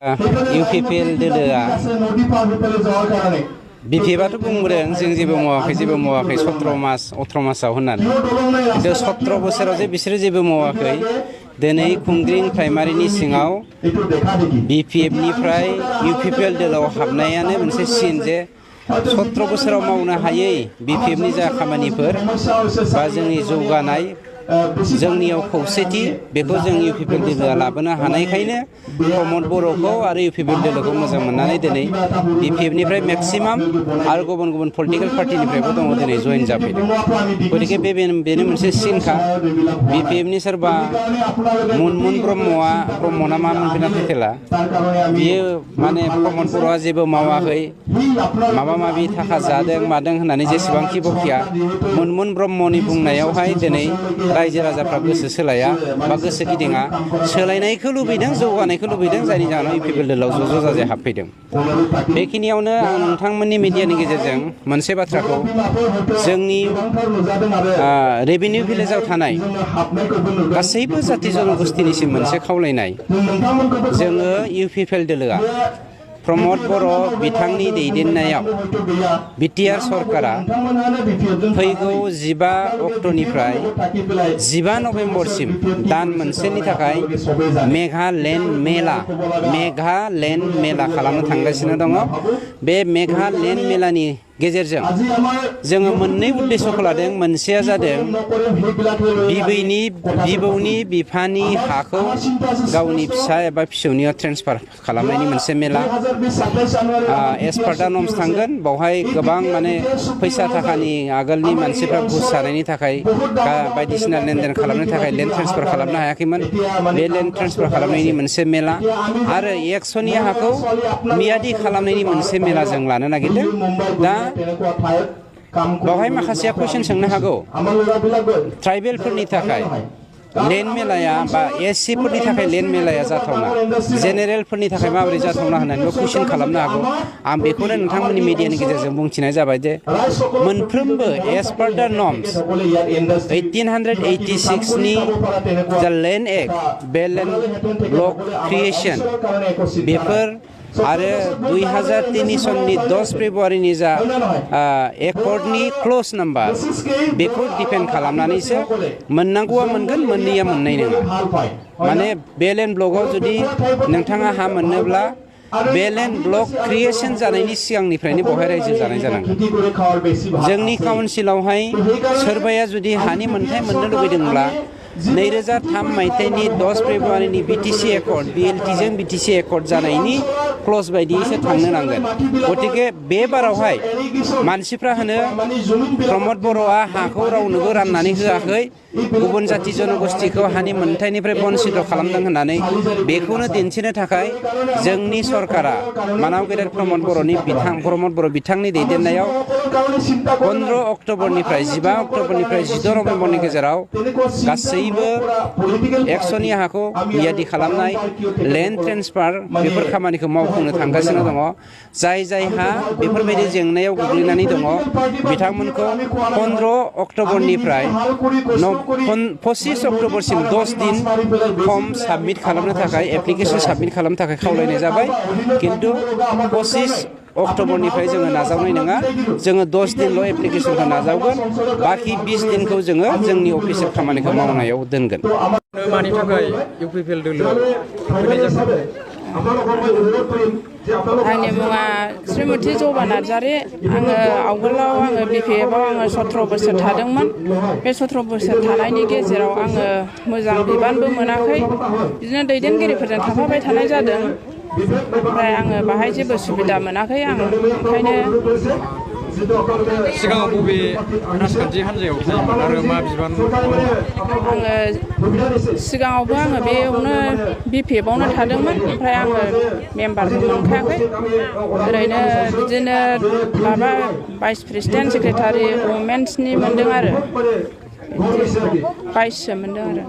UPPL दोलोआ बिपिएफआथ' बुंबोदों जों जेबो मावाखै 17 मास 18 मासाव होननानै खिन्थु 17 बोसोराव जे बिसोरो जेबो मावाखै दिनै खुंग्रिं प्राइमारिनि सिङाव बिपिएफनिफ्राय इउपिपिएल दोलोआव हाबनायानो मोनसे सिन जे 17 बोसोराव मावनो हायै बिपिएफनि जा खामानिफोर बा जोंनि जौगानाय जोंनियाव खौसेथि बेखौ जों इउपिपिएल दोलोआ लाबोनो हानायखायनो प्रमद बर'खौ आरो इउपिपिएल दोलोखौ मोजां मोननानै दिनै बिपिएफनिफ्राय मेक्सिमाम आरो गुबुन पलिटिकेल पार्टिनिफ्रायबो दङ दिनै जइन जाफैदों गतिके बेनो मोनसे सिनखा बिपिएफनि सोरबा मुनमुन ब्रह्मना मा मोनफैना फैथेला बियो माने प्रमद बर'आ जेबो मावाखै माबा माबि थाखा जादों मादों होननानै जेसेबांखि बखिया मुनमुन ब्रह्मनि बुंनायावहाय दिनै रायजो राजाफ्रा गोसो सोलाया बा गोसो गिदिङा सोलायनायखौ लुबैदों जौगानायखौ लुबैदों जायनि जाहोनाव इउपिपिएल दोलोआव ज' जाजाय हाबफैदों बेखिनियावनो आं नोंथांमोननि मिडियानि गेजेरजों मोनसे बाथ्राखौ जोंनि रेभिनिउ भिलेजाव थानाय गासैबो जाति जनगोष्ठीनिसिम मोनसे खावलायनाय जोङो इउपिपिएल दोलोआ प्रमद बर' बिथांनि दैदेननायाव बिटिआर सरकारा फैगौ 15 अक्ट'निफ्राय 15 नभेम्बरसिम दान मोनसेनि थाखाय मेघालेण्ड मेला खालामनो थांगासिनो दङ बे मेघालेण्ड मेलानि गेजेरजों जोङो मोननै उद्देश्यखौ लादों मोनसेया जादों बिबौनि बिफानि हाखौ गावनि फिसा एबा फिसौनियाव ट्रेन्सफार खालामनायनि मोनसे मेला एस पार दा नर्म्स थांगोन बावहाय गोबां माने फैसा थाखानि आगोलनि मानसिफ्रा घुस जानायनि थाखाय बायदिसिना लेनदेन खालामनो थाखाय लेन्ड ट्रेन्सफार खालामनो हायाखैमोन बे लेन्ड ट्रेन्सफार खालामनायनि मोनसे मेला आरो एक्स'नि हाखौ मियादि खालामनायनि मोनसे मेला जों लानो नागिरदों दा बावहाय माखासेया कुइसन सोंनो हागौ ट्राइबेलफोरनि थाखाय लेन्ड मेलाया बा एससि फोरनि थाखाय लेन्ड मेलाया जाथावना जेनेरेलफोरनि थाखाय माबोरै जाथावना होननानैबो कुइसन खालामनो हागौ आं बेखौनो नोंथांमोननि मिडियानि गेजेरजों बुंथिनाय जाबाय जे मोनफ्रोमबो एस पार दा नर्म्स 1886 नि जा लेन्ड एक्ट बे लेन्ड ब्लक क्रिएशन बेफोर आरो 2003 सननि 10 फेब्रुवारिनि जा एकर्डनि क्ल'ज नाम्बार बेखौ डिपेन्ड खालामनानैसो मोननांगौआ मोनगोन मोननैया मोननाय नङा माने बे लेन्ड ब्लकआव जुदि नोंथाङा हा मोननोब्ला बे लेन्ड ब्लक क्रिएशन जानायनि सिगांनिफ्रायनो बेवहाय रायजो जानाय जानांगोन जोंनि काउन्सिलावहाय सोरबाया जुदि हानि मोनथाय मोननो लुबैदोंब्ला 2003 मायथाइनि 10 फेब्रुवारिनि बिटिसि एकर्ड बिएलटिजों बिटिसि एकर्ड जानायनि क्ल'ज बायदियैसो थांनो नांगोन गतिके बे बारावहाय मानसिफ्रा होनो प्रमद बर'आ हाखौ रावनोबो राननानै होआखै गुबुन जाति जनगोष्ठीखौ हानि मोनथायनिफ्राय बन्सित खालामदों होननानै बेखौनो दिन्थिनो थाखाय जोंनि सरकारा मानाव गेदेर प्रमद बर' बिथांनि दैदेननायाव 15 अक्ट'बरनिफ्राय 15 अक्ट'बरनिफ्राय 16 नभेम्बरनि गेजेराव गासैबो एक्स'नि हाखौ मियादि खालामनाय लेन्ड ट्रेन्सफार बेफोर खामानिखौ मावफुंनो थांगासिनो दङ जायहा बेफोरबायदि जेंनायाव गोग्लैनानै दङ बिथांमोनखौ 15 अक्ट'बरनिफ्राय 25 अक्ट'बरसिम 10 दिन फर्म साबमिट खालामनो थाखाय एप्लिकेसन साबमिट खालामनो थाखाय खावलायनाय जाबाय खिन्थु 25 अक्ट'बरनिफ्राय जोङो नाजावनाय नङा जोङो 10 दिनल' एप्लिकेसनखौ नाजावगोन बाखि 20 दिनखौ जोङो जोंनि अफिसियेल खामानिखौ मावनायाव दोनगोन मानि थाखाय इउपिपिएल दोलोआव फैनाय जाखो आंनि मुङा श्रीमती जबा नार्जारी आङो आवगोलाव आङो बिपिएफआव आङो 17 बोसोर थादोंमोन बे 17 बोसोर थानायनि गेजेराव आङो मोजां बिबानबो मोनाखै बिदिनो दैदेनगिरिफोरजों थाफाबाय थानाय जादों ओमफ्राय आङो बाहाय जेबो सुबिदा मोनाखै आं ओंखायनो सिगाङाव बबे राजखान्थि हान्जायाव आरो मा बिबान आङो सिगाङावबो आङो बेयावनो बिपिएफआवनो थादोंमोन ओमफ्राय आङो मेम्बारबो मोनखायाखै ओरैनो बिदिनो माबा भाइस प्रेसिडेन्ट सेक्रेटारि वमेन्सनि मोनदों आरो 22सो मोनदों आरो